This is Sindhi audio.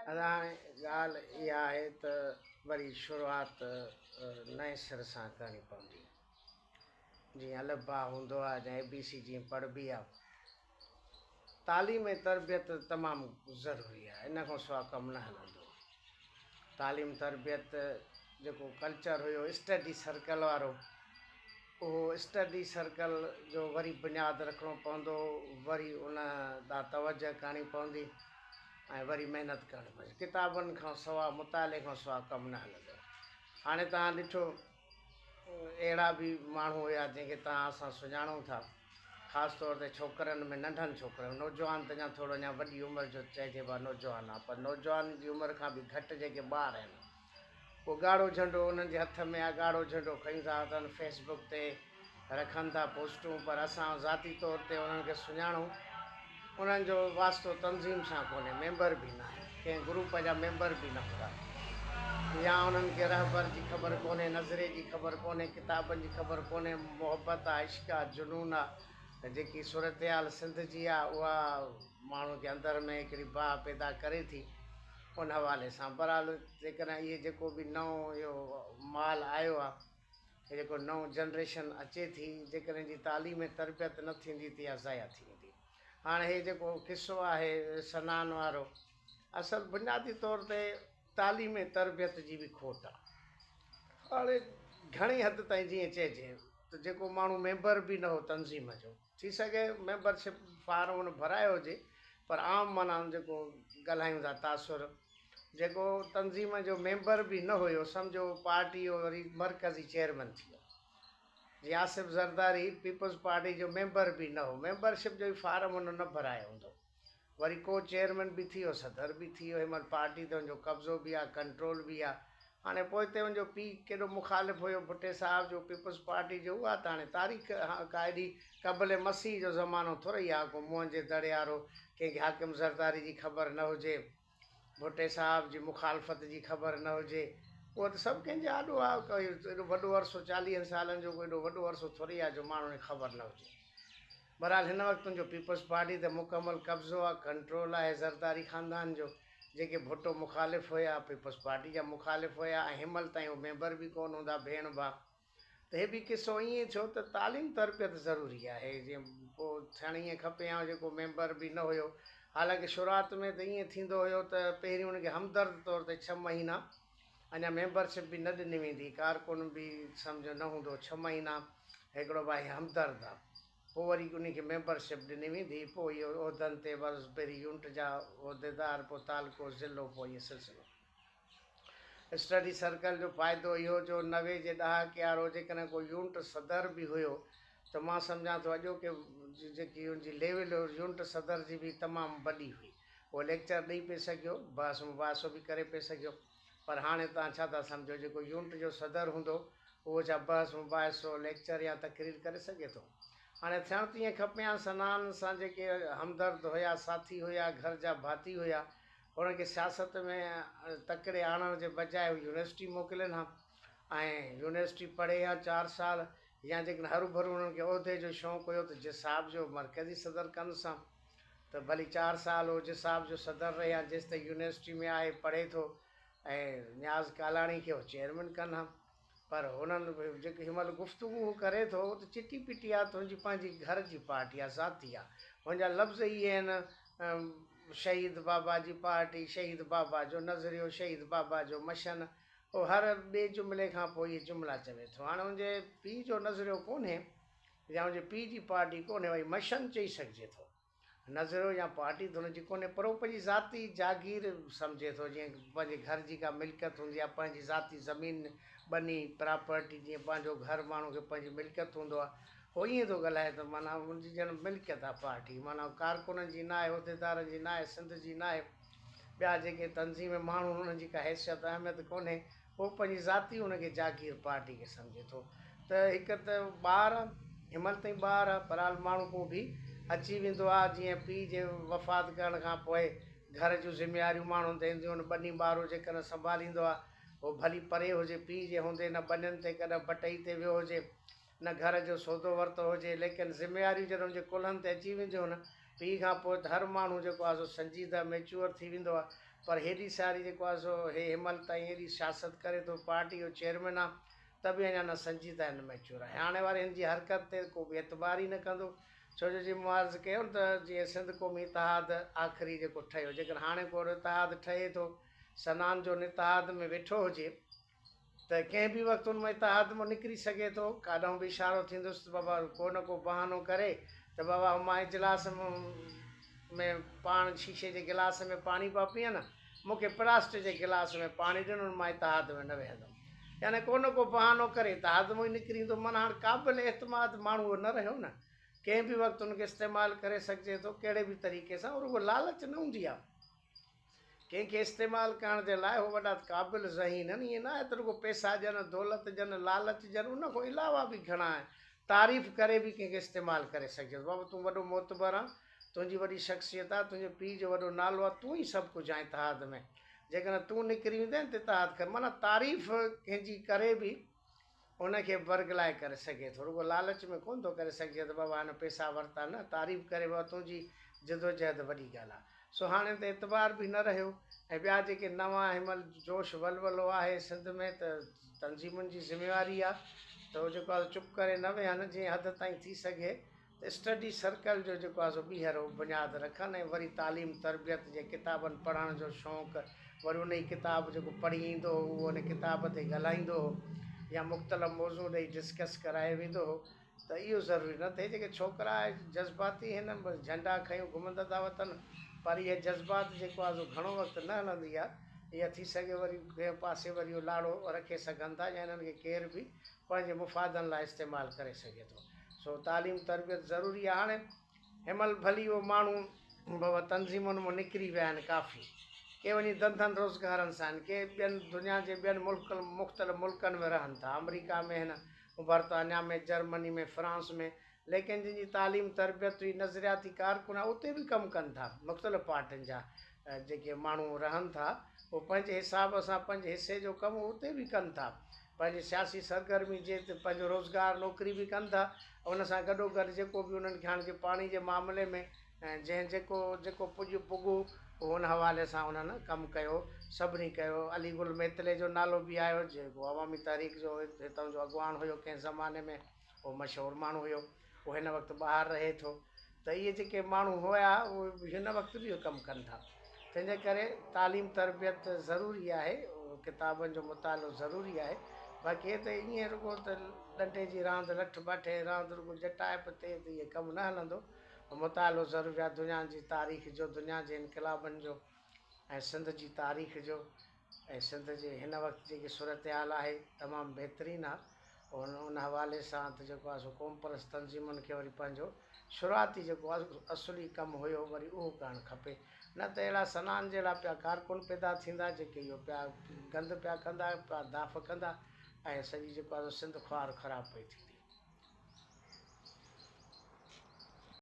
ادا هاڻي ڳالهه اها آهي ته وري شروعات نئين سر سان ڪرڻي پوندي. جيئن الف با هوندو آهي يا اي بي سي جيئن پڙهبي آهي. تعليم ۽ تربيت تمام ضروري آهي ان کان سواء ڪم نه هلندو. تعليم تربيت جيڪو ڪلچر هيو اسٽڊي سرڪل وارو اهو اسٽڊي سرڪل جو وري بنياد رکڻو پوندو وري ان ڏانهن توجه ڪرڻي پوندي ۽ وري محنت ڪرڻي پوندي ڪتابن کان سواء مطالعي کان سواء ڪم نه هلندو هاڻي توهان ڏٺو اهڙا به ماڻهو هيا جنهن کي توهان اسان سڃاڻون ٿا خاص طور تي ڇوڪرن ۾ ننڍن ڇوڪرن ۾ نوجوان ته اڃا ٿورو اڃا وڏي عمر جو چئجي با نوجوان آ پر نوجوان جي عمر کان به گهٽ جيڪي ٻار آهن اهو ڳاڙهو جهنڊو انهن جي هٿ ۾ آ ڳاڙهو جهنڊو کڻي ٿا وتن فيس بڪ تي رکن ٿا پوسٽون پر اسان ذاتي طور تي انهن کي سڃاڻون انهن جو واسطو تنظيم سان ڪونهي ميمبر به ناهن ڪنهن گروپ جا ميمبر به نه هوندا يا انهن کي رهبر جي خبر ڪونهي نظريي جي خبر ڪونهي ڪتابن جي خبر ڪونهي محبت آ عشق آ جنون آ جيڪي صورتحال سنڌ جي آ اها ماڻهو کي اندر ۾ هڪڙي باهه پيدا ڪري ٿي ان حوالي سان بهرحال جيڪڏهن اهي جيڪو به نئون اهو مال آيو آ هي جيڪو نئون جنريشن اچي ٿي جيڪڏهن جي تعليم ۽ تربيت نه ٿيندي ته اها ضايع ٿي ويندي. هاڻ هي جيڪو قصو آهي سنان وارو اصل بنيادي طور تي تعليم ۽ تربيت جي به کوٽ آ. هاڻي گهڻي حد تائين جيئن چئجي ته جيڪو ماڻهو ميمبر به نه هو تنظيم جو ٿي سگهي ميمبرشپ فارم هن ڀرايو هجي پر عام معنيٰ جيڪو ڳالهايون ٿا تاثر جيڪو تنظيم جو ميمبر به نه هيو سمجهو پارٽي جو وري مرڪزي چيئرمين ٿي ويو. جيئن آصف زرداري پيپلز پارٽي جو ميمبر به نه هو ميمبرشپ جو ئي فارم هن نه ڀرايو هوندو وري ڪو چيئرمين به ٿي ويو صدر به ٿي ويو هن مهل پارٽي تي هن جو قبضو به آهي ڪنٽرول به آهي هاڻي پوئتي هن جو پيء ڪيڏو مخالف هيو ڀٽي صاحب جو پيپلز پارٽي جو اها ته هاڻي تاريخ ڪا ايڏي قبل مسيح جو زمانو ٿورئي آهي ڪو موهن جي دڙي وارو ڪنهن کي حاڪم زرداري جي خبر نه هجي. ڀٽي صاحب جي مخالفت جي خبر نه هجي، اهو ته سڀ ڪنهن جي آڏو آهي، ڪو ايڏو وڏو عرصو چاليهن سالن جو ڪو ايڏو وڏو عرصو ٿورئي آهي جو ماڻهن کي خبر نه هجي. بهرحال هن وقت ان جو پيپلز پارٽي تي مڪمل قبضو آهي، ڪنٽرول آهي زرداري خاندان جو، جيڪي ڀٽو مخالف هيا، پيپلز پارٽي جا مخالف هيا ۽ هن مهل تائين هو ميمبر به ڪونه هوندا ڀيڻ ڀاء. ته هي به قصو ائين ٿيو ته تعليم تربيت ضروري آهي جيئن پوء ٿيڻ ائين کپي ها جيڪو ميمبر به نه هيو حالانڪه شروعات ۾ ته ائين ٿيندو هيو ته پهرين ان کي همدرد طور تي ڇهه مهينا اڃا ميمبرشپ به نه ڏني ويندي ڪارڪن به سمجهو نه هوندو ڇهه مهينا هڪڙو ڀائي همدرد آ پوء وري ان کي ميمبرشپ ڏني ويندي پوء اهو عهدن تي بس پهرين يونٽ جا عهديدار پوء تعلقو ضلعو پوء ائين سلسلو. اسٽڊي سرڪل جو فائدو اهو جو 90 جي ڏهاڪي وارو جيڪڏهن ڪو يونٽ صدر به هيو ته مان سمجهان ٿو اڄوڪي جيڪي ان جي ليول يونٽ صدر جي به تمام وڏي هئي. اهو ليڪچر ڏئي پئي سگهيو، بحث مباحثو به ڪري پئي سگهيو. پر هاڻي توهان ڇا ٿا سمجهو جيڪو يونٽ جو صدر هوندو اهو ڇا بحث مباحثو، ليڪچر يا تقرير ڪري سگهي ٿو؟ هاڻي ٿيڻ ته ائين کپي ها سنان سان جيڪي همدرد هيا، ساٿي هيا، گهر جا ڀاتي هيا، هن کي سياست ۾ تڪڙي آڻڻ جي بجاء هو يونيورسٽي موڪلين ها ۽ يونيورسٽي پڙهي ها چار سال يا جيڪڏهن هروڀرو هنن کي عهدي جو شوق هيو ته جساب جو مرڪزي صدر ڪنس ها ته ڀلي چار سال هو جساب جو صدر رهي ها جيستائين يونيورسٽي ۾ آهي پڙهي ٿو ۽ نياز ڪالاڻي کي هو چيئرمين ڪن ها. پر هنن جيڪي هن مهل گفتگو هو ڪري ٿو اهو ته چٽي پٽي آ ته هن جي پنهنجي گهر جي پارٽي آ ذاتي آ هن جا لفظ اهي آهن شهيد بابا جي پارٽي شهيد بابا جو نظريو شهيد بابا جو مشن هو هر ٻئي جملي کان پوء اهي جملا چوي ٿو هاڻي هن جي پيء جو نظريو ڪونهي يا هن جي پيء جي پارٽي ڪونهي وري مشن چئي سگهجي ٿو. نظريو يا پارٽي ته هن جي ڪونهي پر هو پنهنجي ذاتي جاگير سمجهي ٿو جيئن پنهنجي گهر جي ڪا ملڪيت هوندي آهي پنهنجي ذاتي زمين ٻني پراپرٽي جيئن پنهنجو گهر ماڻهو کي پنهنجي ملڪيت هوندو آهي هو ائين ٿو ڳالهائي ته معنيٰ هن جي ڄڻ ملڪيت آهي پارٽي معنيٰ ڪارڪنن جي ناهي عهديدارن جي ناهي سنڌ جي ناهي ٻيا جيڪي تنظيم ۾ ماڻهو آهن انهن جي ڪا حيثيت اهميت ڪونهي هو پنهنجي ذاتي ان کي جاگير پارٽي کي سمجهي ٿو ته هڪ ته ٻار آ هن مهل تائين ٻار آ بهرحال ماڻهو پوء به اچي ويندو آ جيئن پيء جي وفات ڪرڻ کان پوء گهر جون ذميواريون ماڻهن تي اينديون آهن ٻني ٻارو جيڪڏهن سنڀاليندو آ هو ڀلي پري هجي پيء جي هوندي نه ٻنين تي ڪڏهن بٽئي تي ويو هجي نه گهر جو سودو ورتو هجي ليڪن ذميواريون جڏهن ان جي ڪلهن تي اچي وينديون آهن پيء کان پوء ته هر ماڻهو جيڪو آهي سو سنجيده ميچوئر ٿي ويندو آهي پر هيڏي ساري جيڪو آهي سو هي هن مهل تائين هيڏي سياست ڪري ٿو پارٽي جو چيئرمين آهي ته به اڃا نه سنجيده آهي نه ميچوئر آهي. هاڻي واري هن جي حرڪت تي ڪو به اعتبار ئي نه ڪندو ڇو جو جيئن مون عرض ڪيو نه ته جيئن سنڌ قومي اتحاد آخري جيڪو ٺهيو جيڪڏهن هاڻي ڪو اهڙو اتحاد ٺهي ٿو سنان جو ان اتحاد ۾ ويٺو هجي ته ڪنهن به وقت ان اتحاد مان نڪري سگهي ٿو، ڪاڏانهن به اشارو ٿيندس ته بابا ڪو نه ڪو بهانو ڪري ته بابا مان اجلاس ۾ پاڻ شيشي جي گلاس ۾ پاڻي پيا پيئن، مون کي پلاسٽڪ جي گلاس ۾ پاڻي ڏنو مان اتحاد ۾ نه ويهندم. يعني ڪو نه ڪو بهانو ڪري اتحاد مان ئي نڪري ايندو. معنيٰ هاڻ قابل اعتماد ماڻهو اهو نه رهيو نه. ڪنهن به وقت ان کي استعمال ڪري سگهجي ٿو، ڪهڙي به طريقي سان. رڳو لالچ نه هوندي آهي. ڪنهن کي استعمال ڪرڻ جي لاء هو وڏا قابل ذهين آهن. ائين نه آهي ته رڳو پئسا ڏين، دولت ڏين، لالچ ڏين، ان کان علاوه به گهڻا آهن. تعريف ڪري به ڪنهن کي استعمال ڪري سگهجي ٿو. بابا تون وڏو معتبر آن، تنهنجي وڏي شخصيت آهي، تنهنجي پيء جو وڏو نالو آهي، تون ئي سڀ ڪجهه آهين اتحاد ۾. جيڪڏهن تون نڪري ويندين ته اتحاد ختم. معنيٰ تعريف ڪنهن جي ڪري به ان کي برغلائي ڪري سگهي ٿو. رڳو لالچ ۾ ڪونه ٿو ڪري سگهجي ته بابا هن پئسا ورتا نه، تعريف ڪري بابا تنهنجي جدوجهد وڏي ڳالهه آهي. سو هاڻي ته اعتبار به نه رهيو ۽ ٻيا جيڪي نوان هن مهل جوش ولولو آهي سنڌ ۾ ته تنظيمن جي ذميواري آهي ته هو جيڪو آهي سو چپ ڪري نه ويهن جنهن حد تائين ٿي سگهي ته اسٽڊي سرڪل جو جيڪو آهي سو ٻيهر هو بنياد رکن ۽ وري تعليم تربيت جي ڪتابن پڙهڻ جو شوق وري انهي ڪتاب جيڪو پڙهي ايندو هو اهو ان ڪتاب تي ڳالهائيندو هو يا مختلف موضوع ڏئي ڊسڪس ڪرايو ويندو هو ته اهو ضروري نه ٿئي جيڪي ڇوڪرا جذباتي هن بس جهنڊا کنيون گهمندا ٿا وتن پر اهي جذبات جيڪو آهي سو گهڻو وقت نه هلندي آهي اها ٿي سگهي وري ڪنهن پاسي وري اهو لاڙو رکي سگهن ٿا يا انهن کي ڪير به پنهنجي مفادن لاء استعمال ڪري سگهي ٿو. سو تعليم تربيت ضروري آهي هاڻي هنمهل ڀلي اهو ماڻهو بابا تنظيمن مان نڪري ويا آهن ڪافي ڪي وڃي ڌنڌن روزگارن سان آهن ڪي ٻين دنيا جي ٻين ملڪ مختلف ملڪن ۾ رهن ٿا آمريڪا ۾ آهن برطانيا ۾ جرمني ۾ فرانس ۾ ليڪن جن جي تعليم تربيت هئي نظرياتي ڪارڪن آهن اتي به ڪم ڪن ٿا مختلف پارٽين جا جيڪي ماڻهو رهن ٿا اهي پنهنجي حساب سان پنهنجي حصي جو ڪم اتي به ڪن ٿا پنهنجي سياسي سرگرمي جي ته پنهنجو روزگار نوڪري به ڪن ٿا ان سان گڏو گڏ جيڪو به انهن کي هاڻ جي پاڻي جي معاملي ۾ جنهن جيڪو جيڪو پڄ پڳو اهو ان حوالي سان انهن ڪم ڪيو سڀني ڪيو علي گل ميتلي جو نالو به آيو جيڪو عوامي تحريڪ جو هتان جو اڳواڻ هيو ڪنهن زماني ۾ اهو مشهور ماڻهو هيو اهو هن وقت ٻاهر رهي ٿو ته اهي جيڪي ماڻهو هيا اهي هن وقت به اهو ڪم ڪن ٿا تنهن جي ڪري تعليم تربيت ضروري آهي ڪتابن جو مطالعو ضروري آهي باقي هي ته ائين رڳو ته ڏنڊي جي راند لٺ باٺي جي راند رڳو جٽائپ تي ته اهي ڪم نه هلندو مطالعو ضروري آهي دنيا جي تاريخ جو دنيا جي انقلابن جو ۽ سنڌ جي تاريخ جو ۽ سنڌ جي هن وقت جيڪي صورتحال آهي تمام بهترين آ ان حوالي سان ته جيڪو آ سو قومپرست تنظيمن کي وري پنهنجو شروعاتي جيڪو اصلي ڪم هيو وري اهو ڪرڻ کپي نه ته اهڙا سنان جهڙا پيا ڪارڪن پيدا ٿيندا جيڪي اهو پيا گند پيا ڪندا پيا داف ڪندا ۽ سڄي جيڪو آ سو سنڌ خوار خراب پئي ٿيندي.